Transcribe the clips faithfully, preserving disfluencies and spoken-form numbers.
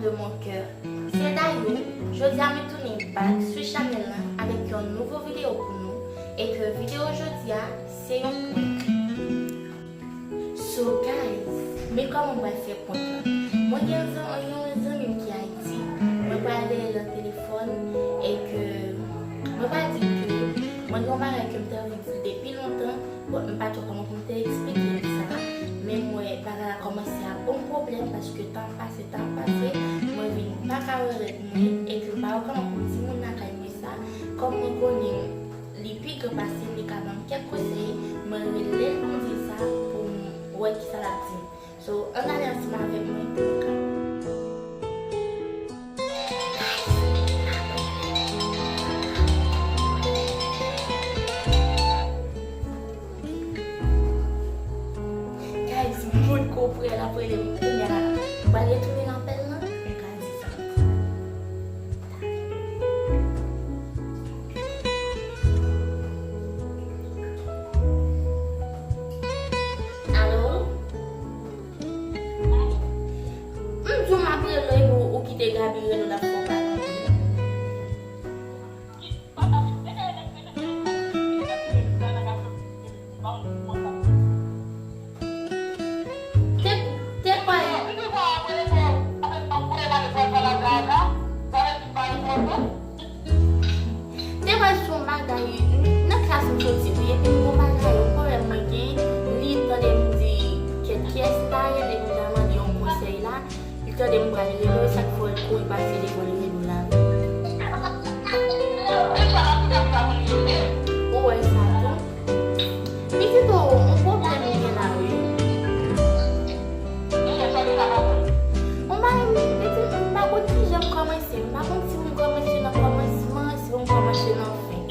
De mon cœur. Se Dayou, jodi a mwen tounen back sou chanèl lan avèk yon nouvo videyo pou nou, e ke videyo jodi a se yon prank. So guys, men kòman mwen fè prank lan. Mwen gen yon, yon zanmi m ki Ayiti, mwen pral rele l nan telefòn e ke mwen pral di l ke mwen gen yon bagay ke m te anvi di l depi lontan. Bon, m pa twò kòman pou m te eksplike l sa, men m wè bagay la kòmanse ap ban m pwoblèm paske tan ap pase, tan ap pase, mwen vin pa ka wè règ mwen e ke m pa wè kòman pou m di moun lakay mwen sa. Kòm mwen konnen li pi gran pase m, li ka ban m kèk konsèy, mwen rele l pou m di l sa pou m wè kisa l ap di m. So, ann ale ansanm avèk mwen pou nou ka. Guys, moun ko prè l ap rele m kounye a la. M pral retounen apèl lan, m ka di sa. Alo? M di w m ap rele w epi w kite Gaby rele w l ap fè w pale anpil. Te, te kwè. Te kwè se yon bagay nan klas m soti wi, epi m gon bagay, yon pwoblèm mwen gen, li tande m di kèt kiyès m ta rele, epi m ta mande yon konsèy la. Li tande m pral rele w, sa k fè l kouri pase devan l rele w la. Ou wè sa tou? Pitit o, yon pwoblèm m gen la wi. Yon bagay, pitit, m pa konn kijan m kòmanse, m pa konn si pou m kòmanse nan kòmansman, si pou m kòmanse nan fen.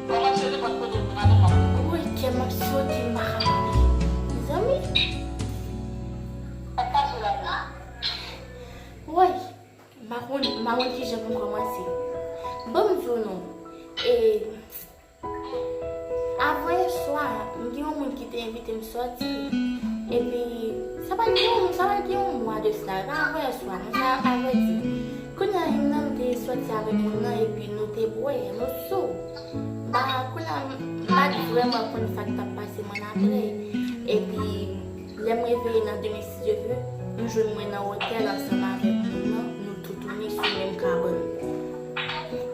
Kòmanse nenpòt kote pou madanm ap. Woy, kè m ap sote, m pa ka pale. Mezanmi. Sa k pase la menm? Woy, m pa konn, m pa konn kijan pou m kòmanse. Bon, m di w non. E, avan yè swa, m gen yon moun ki te envite m sòti. Epi, sa pa t gen yon, sa pa t gen yon mwa de sa. E pa avan yè swa, non, sa avan di. Kounye a, youn nan m te sòti avèk moun nan, epi nou te bwè, nou sou. M pa, kounye a, m pa t vrèman konn sa k t ap pase m annapre. Epi, lè m reveye nan demen, si Dye vle, m jwenn mwen nan otèl ansanm avèk moun nan, nou tou tounen sou menm kabann.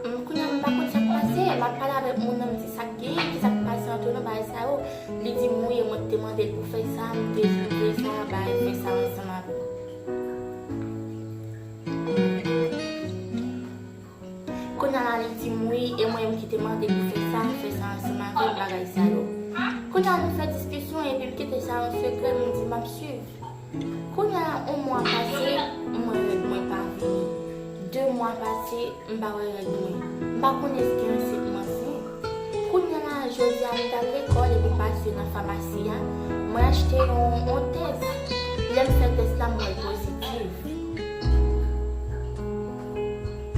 M, kounye a, m pa konn sa k pase, m ap pale avèk moun nan, m di sa k genyen, kisa k pase ant nou, bagay sa yo. Li di m wi, e mwen k te mande l pou fè sa, m te jwenn sa, bagay fè sa ansanm avè m. Kounye a la, li di m wi, e mwen menm ki te mande pou fè sa, fè sa ansanm avè m, bagay sa yo. Kounye a, nou fè diskisyon, epi m kite sa an sekrè, m di m ap swiv. Kounye a la, yon mwa pase, m wè règ mwen pa vini. De mwa pase, m pa wè règ mwen. M pa konn èske ansent m ansent. Kounye a la, jodi a, m t al lekòl epi m pase nan famasi a, mwen achte yon, yon tès. Lè m fè tès la, m wè l pozitif.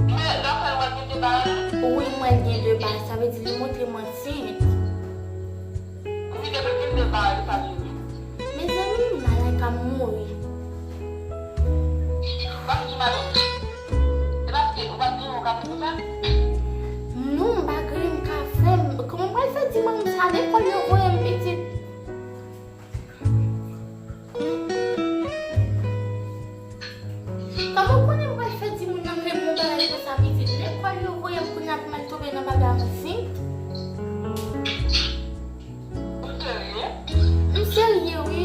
Men, dapre w, w gen de ba? Wi, m wè l gen de ba. Sa vle di li montre m ansent. Wi, depi w gen de ba, e sa vle di. Mezanmi, Malaika mouri. Ou pa fouti malè? Se paske ou pa t gen yon ka fè konsa? Non, m pa gen yon ka fè. Kòman m pral fè di manman m sa? Lekòl yo voye m pitit. Kòman w konnen m pral fè di moun nan menm yon bagay konsa pitit? Lekòl yo voye m kounye a pou m al tonbe nan bagay ansent? Ou serye? M serye wi.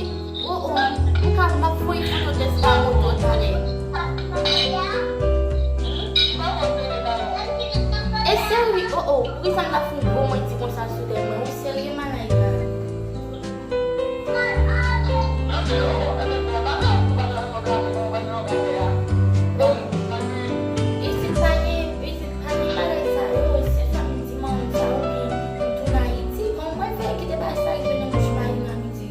O o, m ka, m ap voye foto tès la moto talè. E serye, o o, poukisa m ta fout gwo manti konsa sou tèt mwen? Ou serye, Malaika? Isit pa gen, isit pa gen bagay sa yo. Se swa m di manman m sa oubyen m tounen Ayiti. Kòman m pral fè kite bagay sa rive nan bouch Marina midi?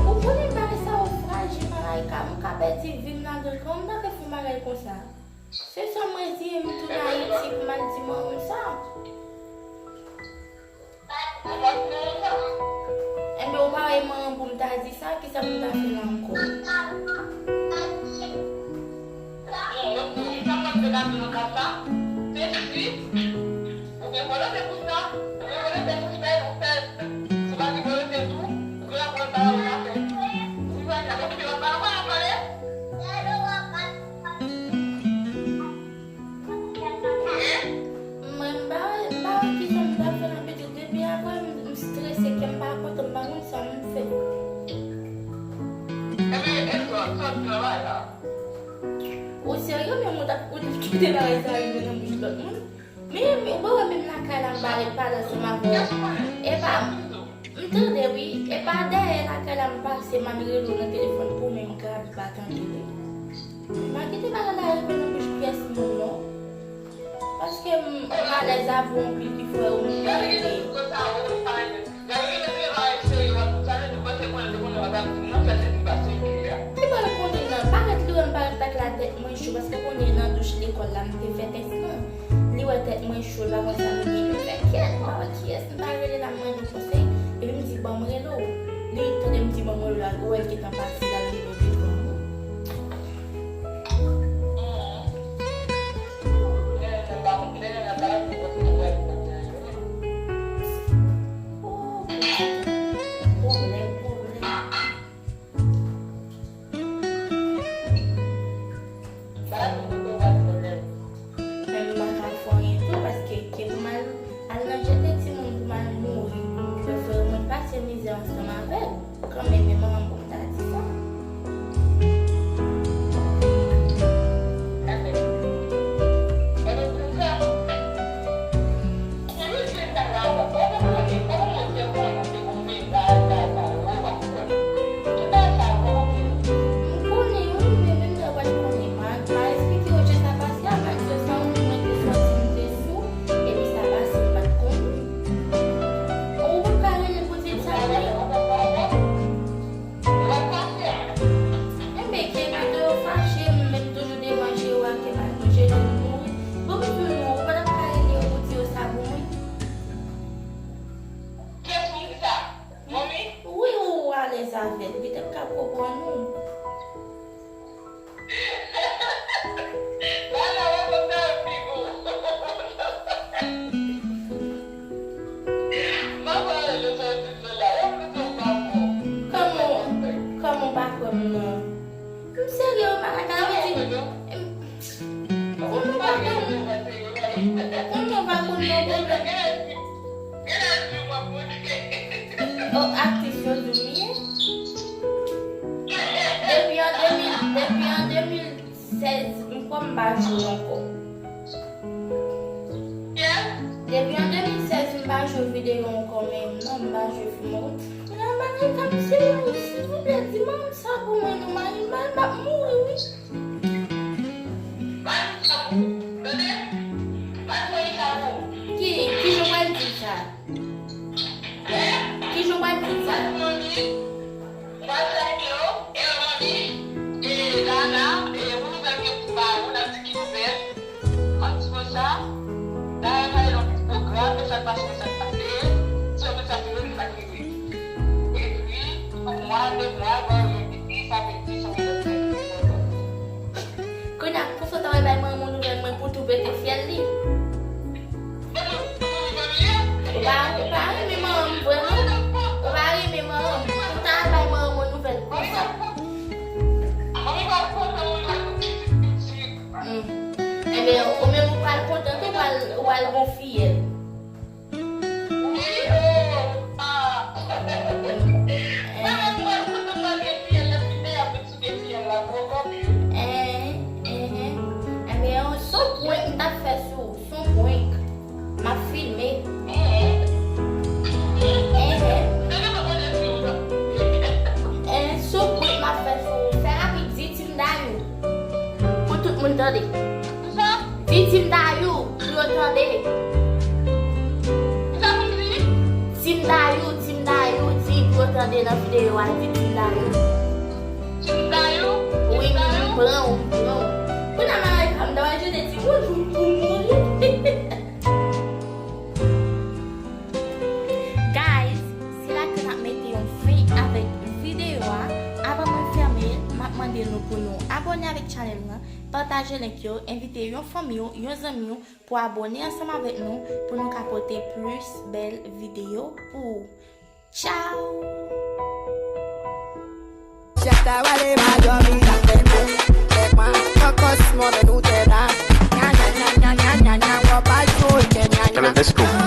Ou konnen bagay sa yo frajil, Malaika. M ka pèdi vi m ladan l. Kòman m ta fè fè yon bagay konsa? Se swa m reziye m tounen Ayiti pou m al di manman m sa. Enben, ou pa wè manman pou m ta di sa, kisa pou m ta fè la ankò? Mwen, m pa wè, m pa wè kisa m t ap fè la, petèt depi apre m, m strese, kè m pa kontan, m pa konn sa m fè. Ou serye, men ou t ap, ou t ap kite bagay sa rive nan bouch lòt moun? Men, men, ou pa wè menm lakay la, m pa ret pale ansanm avè w. E pa, m tande, wi. E pa dèyè lakay la, m pase, m al rele w nan telefòn pou w, men m ka pa tande, wi. M pa kite bagay la rive nan bouch pyès moun, non. Paske m, m alèz avè w anpil ki fè ou menm pa rele. Li pral konnen nan, pa ret lwen, pa ret ak latèt mwen cho, paske konnen nan douch lekòl la, m te fè tès lan. Li wè tèt mwen cho, l pa konn sa m gen, li fè kyèt, m pa wè kiyès, m pa rele l, m mande konsèy, epi m di, "Ban m rele w." Li tande m di, "Ban m rele w," l al wè l gentan pase, l al rele w devan mwen. Oh, pwoblèm, pwoblèm. Men nou pa ka fè anyen tou, paske ke pou m al, al nan jete timoun pou m al mouri, prefere mwen pase mizè ansanm avè l. Kanmenm, men manman m pou m ta di sa. M konnen wi, men menm lè w pa t konnen, m a, m a esplike yo jan sa pase a, m a di yo sa yon moun mwen te sòti, m te sou, epi sa pase, m pa t konnen. Ou pa ka rele pou di l sa vre? Enben, ke pito yo fache, m menm toujou devan je yo a, ke malgre je nou mouri. Bon, m di nou, ou pa t ap ka rele yo pou di yo sa pou mwen? Kiyès moun ki sa? Manmi? Wi, ou alèz avè l. Li t ap ka konprann ou. Kòman, kòman w pa kwè m nan? M serye, wi, malaka, sa vle di, m, kòman w pa kwè m? Kòman w pa kwè m nan pwoblèm? Oh, aktris yo di w m ye? Depi an de mil, depi an de mil sèz, m kwè m pa jwe ankò. Depi an de mil sèz, m pa jwe videyo ankò, men non, m pa jwe fim ankò. Mwen nan bagay k ap serye, silvouplè, di manman m sa pou mwen, non, mari m, mari m ap mouri, wi. Ki, ki jan w pral di sa? Ki jan w pral di sa? Kounye a, konsa w ta pral bay manman w nouvèl mwen pou tou pete fyèl li. Ou pa, ou pa renmen manman m vre, non? Ou pa renmen manman m. Ou ta al bay manman m yon nouvèl konsa. Hmm. Enben, ou menm ou pral kontan tou, ou pral, ou pral gon fiyèl. Enben, se yon prank m t ap fè sou ou, se yon prank. M ap filme. Enhen. Enhen, se yon prank m ap fè sou ou. Fè rapid, di Team Dayou. Pou tout moun tande. Di Team Dayou pou yo tande. Team Dayou, Team Dayou, di pou yo tande nan videyo a, di Team Dayou. Wi, m pran w, m pran w. Kounye a, Marika, m ta pral jete timoun pou, pou mouri. Pataje link yo, envite yon fanmi w, yon zanmi w pou abòne ansanm avèk nou, pou nou ka pote plis bèl videyo pou ou. Tchao! Siempre vale mayor y la tengo. Tema, pocos morenos de la. Ña, ña, ña, ña, ña, ña, ña, guapa, yo, y que ña, ña. Dale, let's go.